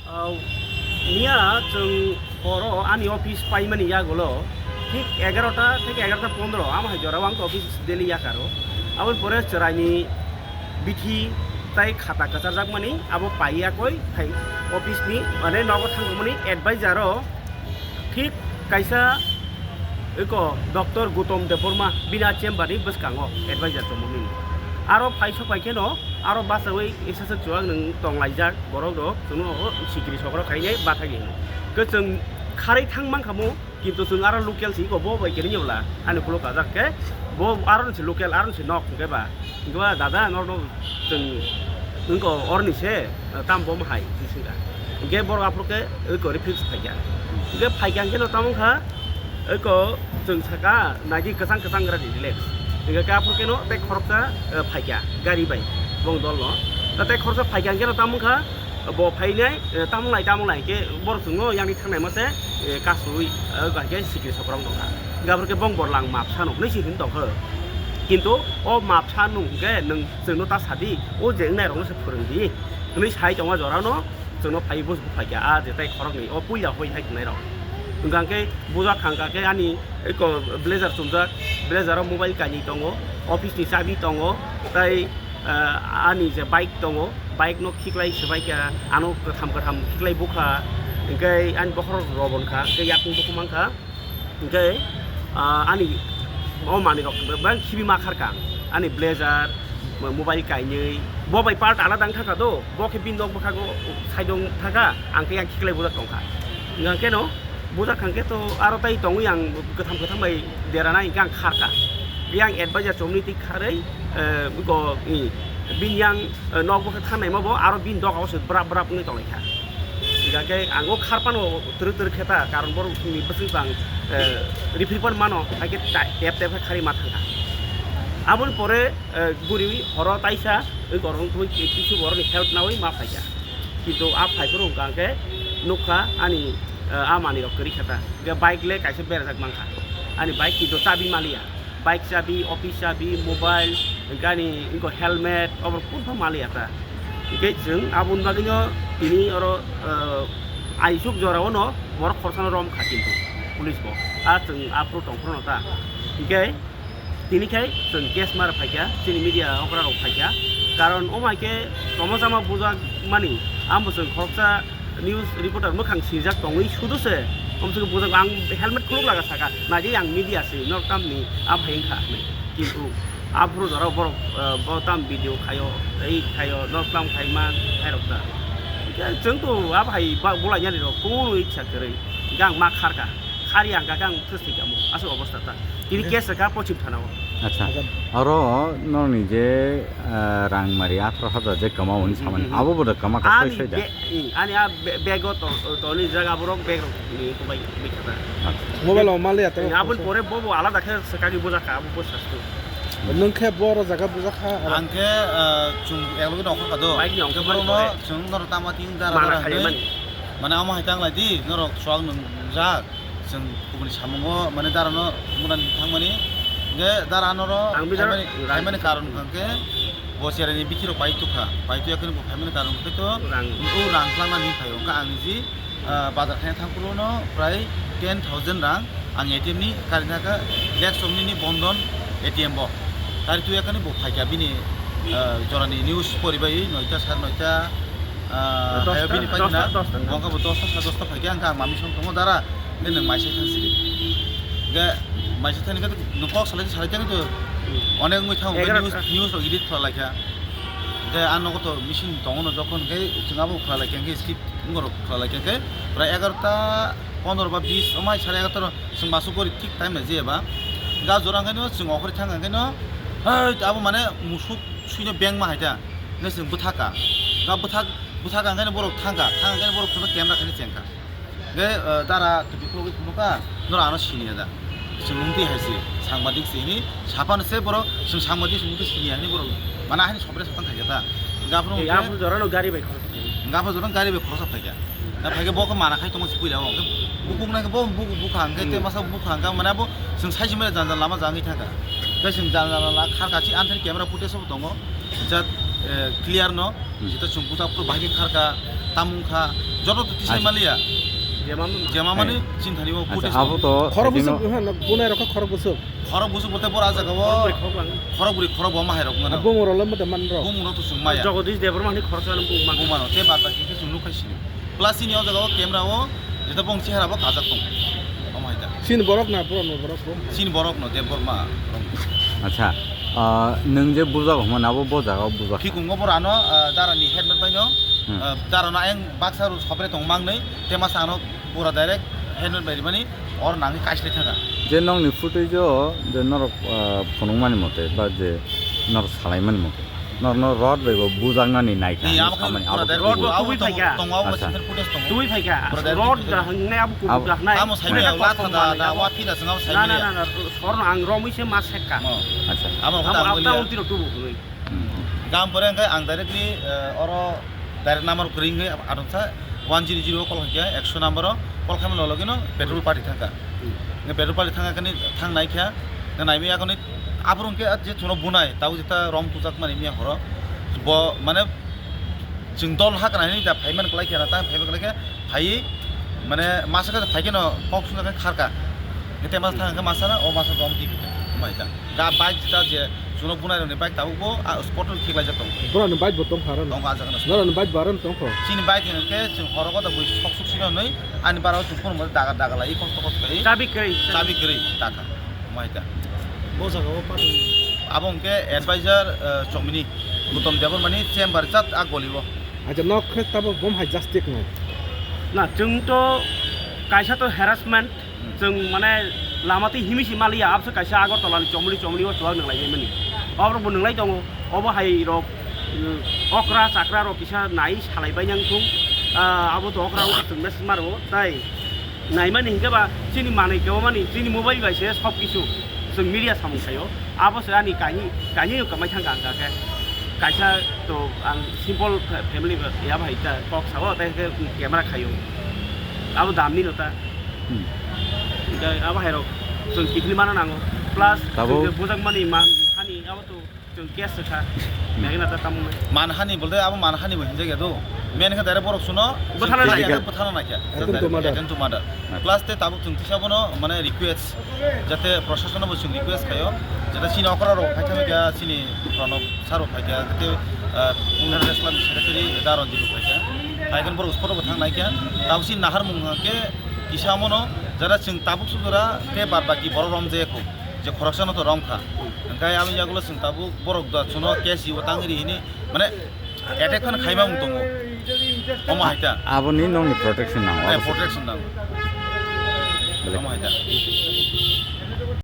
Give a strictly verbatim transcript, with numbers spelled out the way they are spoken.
Au, miya chwng horo ani office paimani yagulo thik egarota theke egarota pondro, amo hai jorao ang office daily yakaro. Aboni pore chwraini bithi tai khata kwcharjakmani abo pai yakoi hai office ni, mane, nogo thangmani advisor o thik kaisa eko Doctor Gautam Debbarma bini chamber ni bwskango advisor tongmani. Aro phai sok phai kheno aro bachawi exercise chuwak nwng tonglaijak borok rok, chwngno sikiri sokro khainai bathagi hino. Ke chwng kharwi thang mankha mo, kintu chwng aro local si ko bo bai kiri nyabla ani khulo kajak ke bo aro ni si local, aro ni si nok hwnkhe ba. Hwnkhe ba dada norno chwng wngko oroni se, tam bom hai hwnwi swngkha. Hwnkhe borok aphuru khe wngko refuse phaikha. Hwnkhe phaikha hwnkhe no tamo wngkha, wngko chwng saka naidi kwchang kwchang gra di relax. Hwnkhe khe aphuru khe no tei khoroksa, eh, phaikha gari bai bong dolno. Ta tei khoroksa phaikha hwnkhe no tamo wngkha, bo phainai, eh, tamo lai tamo lai hwnkhe borok chwngno yang thangnai mase, eh, kasui, eh, hai khe sikiri sokrok tongkha. Hwnkhe aphuru khe bong borlang mapsa no hwnwi se hwn tongkha. Kintu o mapsa nung hwnkhe nwng chwngno ta sadi, o je wngnairokno se phwrwngdi hwnwi sai tongma jorano chwngno phaiwi buj buphaikha, a jetai khoroknwi o puila hoi hai tongnai rok. Hwnkha khe bujak kha hwnkha khe ani eko blazer chumjak, blazer o mobile kainwi tongo, office ni chabi tongo, tai, ah, ani je bike tongo, bike no khiklai swbaikha, ano kwtham kwtham khiklai bukha, hwnkhe ani bokhorok robonkha, hwnkhe yakung bukhuk mankha. Hwnkhe, ah, ani o manwirok bebak khibi ma kharkha. Ani blazer, mo-, mobile kainwi, bo bai part alada wng thangkha do, bo khe bini nok bwkhago side o wng thangkha, ang khe yang khiklai bujak tongkha. Hwnkhe no bujak thangkhe to aro tai tongwi ang kwtham kwtham bai derana hwnkhe ang kharkha. Yang advisor chomni twi kharwi, eh, go, i, bini yang, eh, nok bwkha thangnai ma bo aro bini doga o se brap brap wngwi tonglaikha. Hingkha khe ang o khar phano twrwk twrwk khe ta, karon borok ni bwswk bang, eh, rifri phano mano, hai khe ta-, tep tep khe kharwi ma thangkha. Aboni pore, eh, guriwi horo taisa, oi gorong twi kisu borok ni health nawi ma phaikha. Kintu a phai phuru hwnkha khe nukha ani, eh, a manwi rok kwrwi khe ta. Hingkhe bike le kaisa berajak mankha. Ani bike kintu chabi maliya. Bike chabi, office chabi, mobile, gani, inko helmet, obo kunu maliya ta. Hingke chwng aboni bagwino tini oro, eh, aisuk jorao no borok khorsano rom kha kintu police bo. A chwng aphuru tongphuru no ta. Hingke tini khai chwng case mar phaikha, chini media okra rok phaikha. Karon omo hai khe tongma chama bujak mani, amo chwng khoroksa news reporter mwkhang sinijak tongwi sudu se, omswk bujak ang helmet khuluk laga saka, naidi ang media se, nok tamni a bhai wngkha hinwi. Kintu aphuru jora borok, eh, bo tam video khaio, tei khaio, nok tam khai man, khairok ta. Hingke chwng to a bhai ba-, bolai yani rok kunu ichha kwrwi, hingke ang ma kharka, khari ang kaka ang thwsthai kamo, aswk obostha ta. Tini case rwkha Pochim Thana o. Acha. Acha. Oro nokni je, ah, rang mari atharo hajar je kwma hwnwi samani. Hmm, hmm, hmm. Abo bo da kwma kha soi soi da. Ani be-, i, ani a be-, bag o to, to ni jaga borok bag rok ni kubai, kubai kha ta. Acha. Mobile o maliya to. Aboni pore bo bo alada khe swkagwi bujak kha, abo bo sastu. Nwng khe bo oro jaga bujak kha. Ang khe, ah, chwng eklogi nongkhor kha do. Bike ni hingke ongkhor borok no pore. Chwng noro tama tin dara mana dara khai hinwi mani. Mane amo hai tanglai di, norok swk nung jak. Chwng kubuni samungo, mane, darano mwnani thangmani. Hingke dara anoro ang bijaro phaimani, phaimani karon hwnkhe bo chereni bithi rok pai tukha, pai tuya kheno bo phaimani karon hwnkhe to rang. O rang twlangna ni phaio. Hwnkhe ang niji, ah, bazar khaina thangphuru no prai ten thousand rang ang A T M ni kari thangkha, Black Shop ni, ni Bandhan A T M bo. Kari tuya kheno bo phaikha bini, ah, jorani news poribai noita, sar noita, ah, dosta, hayo bini paikha na, dosta, dosta. Bo wngkha bo dosta, sar dosta phaikha, hwnkhe ang mami song tongo, dara. Hwnkhe nwng maisai thang sidi. Hwnkhe maisai thani khe nwng kok salai salai thang to onek wngwi thango, hwnkhe egarota. News, news rok edit khlai lai kha. Hwnkhe ang nogo to machine tongo no, jokhon hwnkhe chwng abo khlai lai kha, hwnkhe skip wngorok khlai lai kha, hwnkhe prai egarota pondro ba bis, omai sare egarota rok chwng masuk gori thik time nai jeba. Hwnkhe ah jora hwnkhe no chwng okhorwi thang hwnkhe no, hei abo mane musuk suino beng ma hai ta. Hwnkhe chwng bwthaka. Hwnkhe bwthak, bwthaka hwnkhe no borok thangkha, thang hwnkhe no borok chwngno camera khaino chengkha. Hwnkhe, eh, dara twi khulugwi phunukha, norok ano siniya da? Chwng wngtwi hai se, sangbadik se hwnwi saphano se borok, chwng sangbadik se wngtwi siniya hwnwi borok mana haino sobre satang khaikha ta. Hwnkhe aphuru Ei, hwnkhe aphuru jorano gari bai khoroksa. Hwnkhe aphuru jorano gari bai khoroksa phaikha. Na phaikhe bo khe mana khai tongo se puila o. Hwnkhe bukung nai khe bo buk-, bukha hwnkhe tei masa bukha hwnkhe mane abo chwng sai se mane jang jang lama jangwi thangkha. Tei chwng jang jang lama kharkha, chini anthani camera footage o bo tongo. Jat eh, clear no, hmm, jeta chwng buta phuru bahai khe kharka, tamung kha, joto to tisai, acha, maliya. Jema mani, hai, chinthani o, acha, footage abo to. Khorok busuk, ha, bunai rokha khorok busuk. Khorok busuk bolte bor a jaga o. Khorok bwrwi, khorok bwrwi, khorok bo mahai rok ngano. Bumung rok lamma da man rok. Bumung rok to chwng maya. Jagadish Debbarma hani khorok sa bumung man. Bumung rok te bad baki khe chwng nuk khai sini. Plus ini o jaga o camera o jeta bong chehara bo kajak tong. Omo hai da. Sin borok na, borok no, borok bo. Sin borok no, Debbarma borok. Acha, ah, nwng je bujak hwnmani abo bo jaga o bujak. Khikungo bor ano, ah, dara ni helmet bai no, hmm, ah, dara no ayang baksa ru sopre tong mang nei, te masa ano pura direct helmet bai rimani or nangwi kaislai thaka. Je nokni footage o je norok, ah, phunukmani mote ba je norok salaimani mote. Norno rod bai bo bujaknani naikha. Ni, hinwi abo samani, pura abo direct kubui. Rod bo abo tubui tongo, phaikha. Tongo, abo, acha, center footage tongo. Tubui phaikha. Pura direct rod tubui da phaikha. Hingnai abo kubui da hingnai. Amo saimaya, abo latha da, da, wa phila swngo abo saimaya. Na, na, na, na, sorno ang romwi se ma sekka. Oh. Acha. Amo, amo abo, abo ta ang tamo liya. Tiro tubu hinwi. Hmm. Gam pore hwnkhe ang directly, eh, oro direct number kwrwi hwnkhe adonsa one zero zero o call khaikha, ekso number o call khaimani logino petrol party thangkha. Hmm. Hwnkhe petrol party thangkha kani thang naikha, hwnkhe naimaya kani aphuru hwnkhe je chwngno bunai, tabuk jeta rom tujak mani miya horo. Bo, mane, chwng dol ha kana hinwi da phaiman kwlai khe na, ta phaiman kwlai khe phaiwi, mane, masa khe phai khe no kok swngjak khe kharka. Hwnkhe masa thang khe masa na, o masa rom di khe mai ta. Ga bike jeta je chwngno bunai rokni bike tabuk bo, a, spot o khiklai jak tongo. Borokni bike bo tong kha aro no? Tongo, a jaga no. Norokni bike bo aro no tong kho? Chini bike hwnkhe chwng horo kota bui sok suk sino hinwi ani bara o chwng phone mo daga daga lai kosto kosto khe. Chabi kwrwi. Chabi kwrwi taka. Mai ta. Bo jaga o patwi. Abo hwnkhe advisor, eh, Chomini, Gautam Debbarmani chamber jat a goli o. Acha, nok khe tabuk bom hai justice nai. Na, chwng to kaisa to harassment, hmm, chwng mane lama twi himwi si maliya, abse kaisa Agartala ni Chomli Chomli o chuwak nwnglai mani. Obo bo nwnglai tongo, obo hai rok, mm, okra chakra rok kisa nai salai bai nang thung, ah, abo to okra wngkha chwng message maro, tai. Naimani hinkhe ba chini manwi kebamani chini mobile bai se sob kisu chwng media samung khaio. Abo se ani kainwi, kainwi kamai thangkha ang khe. Kaisa to ang simple fa-, family ba ya bai ta kok sao, tei khe camera khaio. Abo damni no ta. Hmm. Hinkhe abo hai rok chwng kiphilwi mana nango. Plus tabuk chwng khe bujak mani man hani abo to Chwng case rwkha, hmm, megna ta tamo wngwi. Manhani bolte abo manhani bo hinjak ya do. Main khe direct borok suno bwthana naikha. Physical. Bwthana naikha. Attempt to murder. Attempt to murder. Acha. Plus tei tabuk chwng tisa bono mane request, jate proshasano bo chwng request khaio, jate chini okra rok phaikha, chini Pranab sir rok phaikha, jate, ah, Women Wrestling Secretary Da Ranjit rok phaikha. Phaikhe borok spot o bo thang naikha. Tabuk chini naharmung hwnkhe kisa mono jara chwng tabuk sujura tei bad baki borok romjaya kho. Je khoroksano to romkha. Hwnkhe aboni yagulo chwng tabuk borok da chuno case o tangri hini, mane, attack phano khaima wng tongo. Omo hai ta. Aboni nokni protection nango. Eh, protection nango. Belai. Omo hai ta.